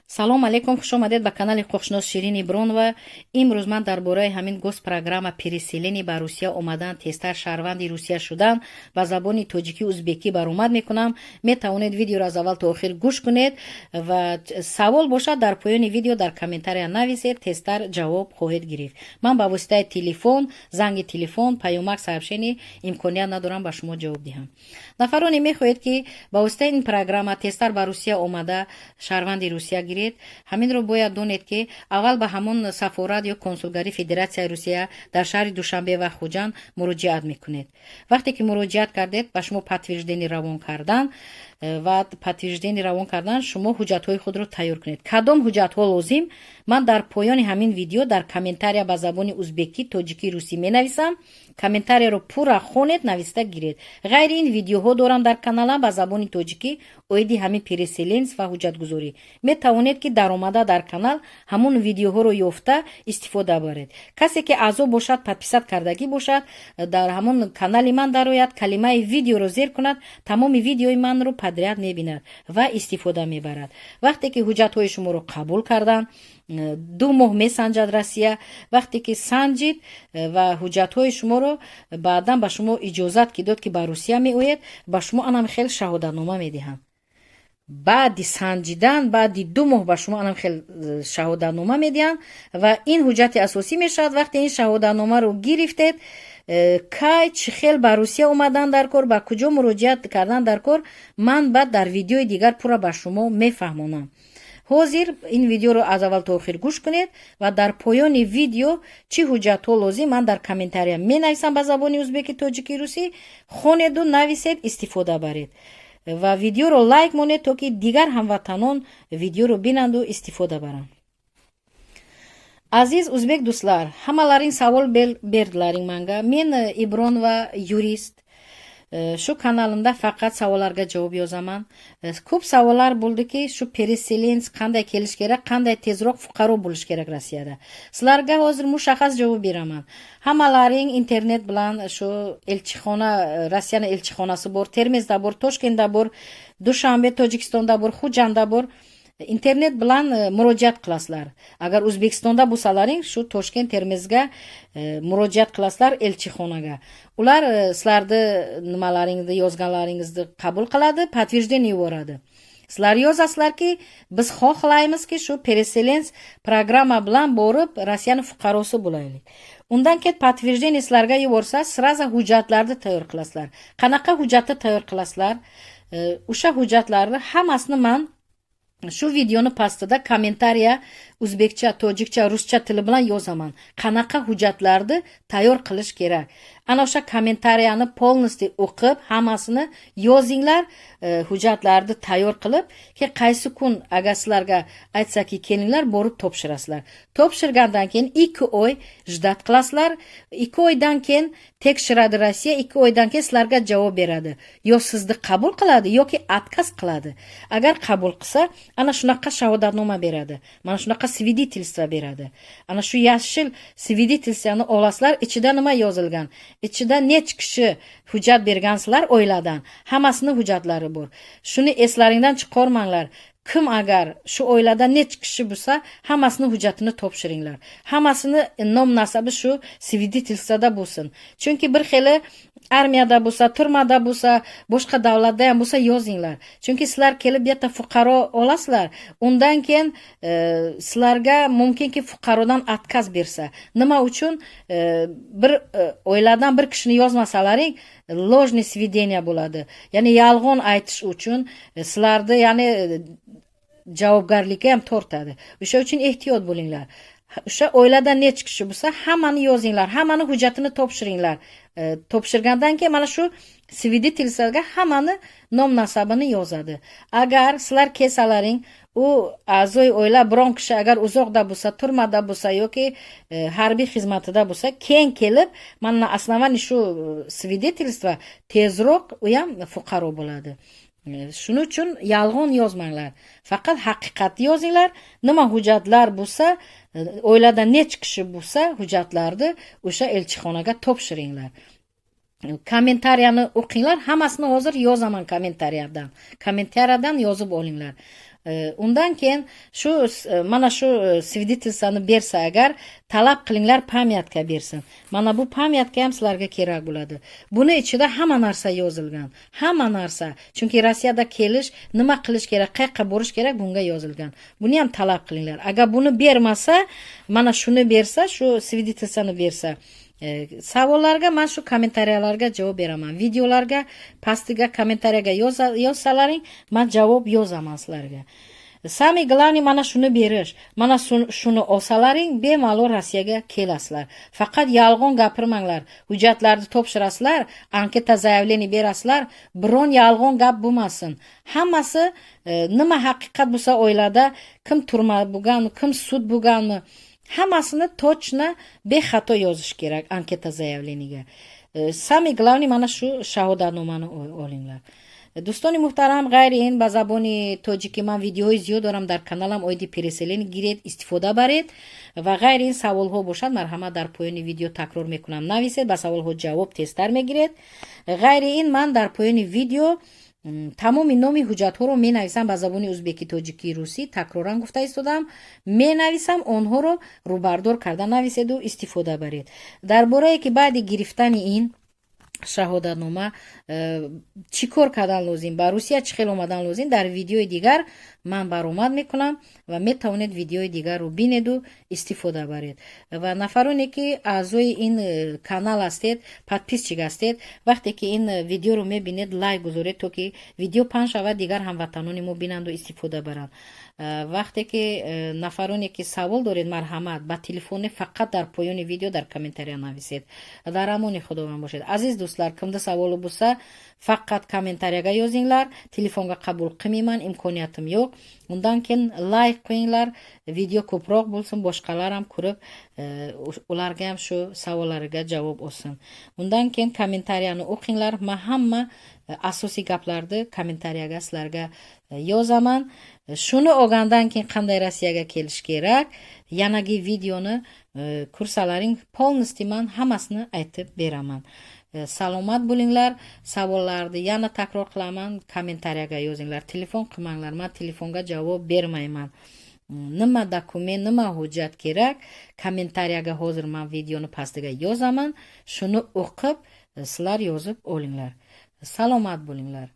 Салом алейкум, хушомадед ба канали ҳуқуқшинос Ширин Ибронова. Имрӯз ман дар бораи ҳамин госпрограмма переселение, ба Русия омадан, тезтар шаҳрванди Русия шудан ба забони тоҷикӣ, узбекӣ баромад мекунам. Метавонед видеоро аз аввал то охир гӯш кунед ва савол бошад, дар поёни видео дар комментария нависед, тезтар ҷавоб хоҳед гирифт. Ман ба воситаи телефон, занги телефон, паёмак, сообщение имконият надорам ба шумо ҷавоб диҳам. Нафароне мехоҳед, ки ба воситаи ин программа тезтар ба Русия омада, шаҳрванди Русия гиред, ҳаминро бояд донед, ки аввал ба ҳамон сафорат ё консулгарии Федератсияи Русия дар шаҳри Душанбе ва Хуҷанд муроҷиат мекунед. Вақте ки муроҷиат кардед, ба шумо подтверждение равон кардан ва подтверждение равон кардан, шумо ҳуҷҷатҳои худро тайёр кунед. Кадом ҳуҷҷатҳо лозим, ман дар поёни ҳамин видео дар комментария ба забони узбекӣ, тоҷикӣ, русӣ менависам. Комментарияро пурра хонед, нависта гиред. Ғайри ин, видеоҳо дорам дар каналам ба забони тоҷикӣ оиди ҳамин переселенец ва ҳуҷҷатгузорӣ. Метавонед, ки даромада дар канал ҳамон видеоҳоро ёфта истифода баред. Касе ки аъзо бошад, подписать кардагӣ бошад, дар ҳамон канали ман дарояд, калимаи видеоро зер кунад, тамоми видеои манро подряд мебинад ва истифода мебарад. Вақте ки ҳуҷҷатҳои шуморо қабул карданд, 2 моҳ месанҷад Россия. Вақте ки санҷид ва ҳуҷҷатҳои шуморо баъдан ба шумо иҷозат ки дод, ки ба Русия меоед, ба шумо анам хел шаҳодатнома медиҳанд. Баъди санҷидан, баъди 2 моҳ ба шумо анам хел шаҳодатнома медиҳанд ва ин ҳуҷҷати асосӣ мешавад. Вақте ин шаҳодатномаро гирифтед, кай, чӣ хел ба Русия омадан дар кор, ба куҷо муроҷиат кардан дар кор, ман баъд дар видеои дигар пурра ба шумо мефаҳмонам. Ҳозир ин видеоро аз аввал то охир гӯш кунед ва дар поёни видео чӣ ҳуҷҷатҳо лозим, ман дар комментария менависам ба забони узбеки, тоҷики, русӣ. Хонеду нависед, истифода баред ва видеоро лайк монед, то ки дигар ҳамватанон видеоро бинанду истифода баранд. Aziz o'zbek do'stlar, hammalaring savol berdilaring manga. Men Ibronova, yurist. Shu kanalimda faqat savollarga javob yozaman. Ko'p savollar bo'ldiki, shu переселенец qanday kelish kerak, qanday tezroq fuqaro bo'lish kerak Rossiyada. Sizlarga hozir mushaxas javob beraman. Hammalaring internet bilan shu elchixona, Rossiyani elchixonasi bor, Termizda bor, Toshkentda bor, Dushanbe, Tojikistonda bor, Xo'jandda bor. Internet bilan murojaat qilasizlar. Agar O'zbekistonda bo'lsalaring, shu Toshkent, Termizga murojaat qilasizlar elchixonaga. Ular sizlarni nimalaringni, yozganlaringizni qabul qiladi, подтверждение yuboradi. Sizlar yozasizlarki, biz xohlaymizki, shu переселенец программа bilan borib, Rossiyani fuqarosi bo'laylik. Undan keyin подтверждение sizlarga yuborsa, сразу hujjatlarni tayyor qilasizlar. Qanaqa hujjatni tayyor qilasizlar, o'sha hujjatlarni hammasini man shu videoni pastida kommentariya o'zbekcha, tojikcha, ruscha tili bilan yozaman, qanaqa hujjatlarni tayyor qilish kerak. Ana o'sha kommentariyani полностью o'qib, hammasini yozinglar. Hujjatlarni tayyor qilib, keyin qaysi kun agar sizlarga aytsaki, kelinglar, borib topshirasizlar. Topshirgandan keyin 2 oy ждать qilasizlar. 2 oydan keyin tekshiradi Rossiya, 2 oydan keyin sizlarga javob beradi: yo sizni qabul qiladi yoki отказ qiladi. Agar qabul qilsa, ana shunaqa shahodatnoma beradi, mana shunaqa свидетельство beradi. Ana shu yashil свидетельство ni olasizlar. Ichida nima yozilgan, ichida necha kishi hujjat bergansizlar oiladan, hammasini hujjatlari bor. Shuni eslaringdan chiqarmanglar. Kim agar shu oilada necha kishi bo'lsa, hammasini hujjatini topshiringlar, hammasini nom nasabi shu свидетельство da bo'lsin. Chunki bir xili armiyada bo'lsa, turmada bo'lsa, boshqa davlatda ham bo'lsa, yozinglar. Chunki sizlar kelib bu yerda fuqaro olasizlar, undan keyin sizlarga mumkinki fuqarodan отказ bersa. Nima uchun? Bir oiladan bir kishini yozmasalaring, ложный сведения bo'ladi, ya'ni yolg'on aytish uchun sizlarni, ya'ni javobgarlikka ham tortadi. O'sha uchun ehtiyot bo'linglar. O'sha oilada necha kishi bo'lsa, hammani yozinglar, hammani hujjatini topshiringlar. Topshirgandan keyin mana shu свидетельство ga hammani nom nasabini yozadi. Agar sizlar kelsalaring, u a'zoy oila biron kishi agar uzoqda bo'lsa, turmada bo'lsa yoki harbiy xizmatida bo'lsa, keyin kelib, mana на основании shu свидетельство tezroq u ham fuqaro bo'ladi. Shuning uchun yolg'on yozmanglar, faqat haqiqatni yozinglar. Nima hujjatlar bo'lsa, oilada necha kishi bo'lsa, hujjatlarni o'sha elchixonaga topshiringlar. Kommentariyani o'qinglar, hammasini hozir yozaman kommentariyadan. Kommentariyadan yozib olinglar. Undan keyin shu mana shu свидетельство ni bersa agar, talab qilinglar, памятка bersin. Mana bu памятка ham sizlarga kerak bo'ladi. Buni ichida hamma narsa yozilgan, hamma narsa, chunki Rossiyada kelish, nima qilish kerak, qayoqqa borish kerak, bunga yozilgan. Buni ham talab qilinglar. Agar buni bermasa, mana shuni bersa, shu свидетельство ni bersa, savollarga man shu kommentariyalarga javob beraman. Videolarga pastiga kommentariyaga yozsalaring, man javob yozaman sizlarga. Самый главный mana shuni berish. Mana shuni olsalaring, bemalol Rossiyaga kelasizlar. Faqat yolg'on gapirmanglar. Hujjatlarni topshirasizlar, anketa, заявление berasizlar, biron yolg'on gap bo'lmasin. Hammasi nima haqiqat bo'lsa, oilada kim turma bo'lganmi, kim sud bo'lganmi, hammasini точно, bexato yozish kerak anketa, заявление ga. Самый главный mana shu shahodatnomani olinglar. Дӯстони муҳтарам, ғайри ин ба забони тоҷикӣ ман видеоҳои зиёд дорам дар каналам оиди переселение. Гиред, истифода баред. Ва ғайри ин саволҳо бошад, марҳамат, дар поёни видео такрор мекунам, нависед, ба саволҳо ҷавоб тезтар мегиред. Ғайри ин ман дар поёни видео тамоми номи ҳуҷҷатҳоро менависам ба забони узбекӣ, тоҷикӣ, русӣ. Такроран гуфта истодам, менависам онҳоро, рӯбардор карда нависеду истифода баред. Дар борае ки баъди гирифтани ин шаҳодатнома чӣ кор кардан лозим, ба Русия чӣ хел омадан лозим, дар видеои дигар ман баромад мекунам ва метавонед видеои дигарро бинеду истифода баред. Ва нафароне ки аъзои ин канал ҳастед, подписчик ҳастед, вақте ки ин видеоро мебинед, лайк гузоред, то ки видео паҳн шавад, дигар ҳамватанони мо бинанду истифода баранд. Вақте ки нафароне ки савол доред, марҳамат, ба телефоне, фақат дар поёни видео дар комментария нависед. Дар амони Худованд бошед, азиз дӯстлар. Кимда саволу bo'lsa, faqat kommentariyaga yozinglar, telefonga qabul qilmayman, imkoniyatim yo'q. Undan keyin layk qo'yinglar, video ko'proq bo'lsin, boshqalar ham ko'rib, ularga ham shu savollariga javob olsin. Undan keyin kommentariyani o'qinglar, man hamma asosiy gaplarni kommentariyaga sizlarga yozaman. Shuni olgandan keyin qanday Rossiyaga kelish kerak, yanagi videoni ko'rsalaring, полностью man hammasini aytib beraman. Salomat bo'linglar. Savollarni yana takror qilaman, kommentariyaga yozinglar, telefon qilmanglar, man telefonga javob bermayman. Nima dokument, nima hujjat kerak, kommentariyaga hozir man videoni pastiga yozaman, shuni o'qib, sizlar yozib olinglar. Salomat bo'linglar.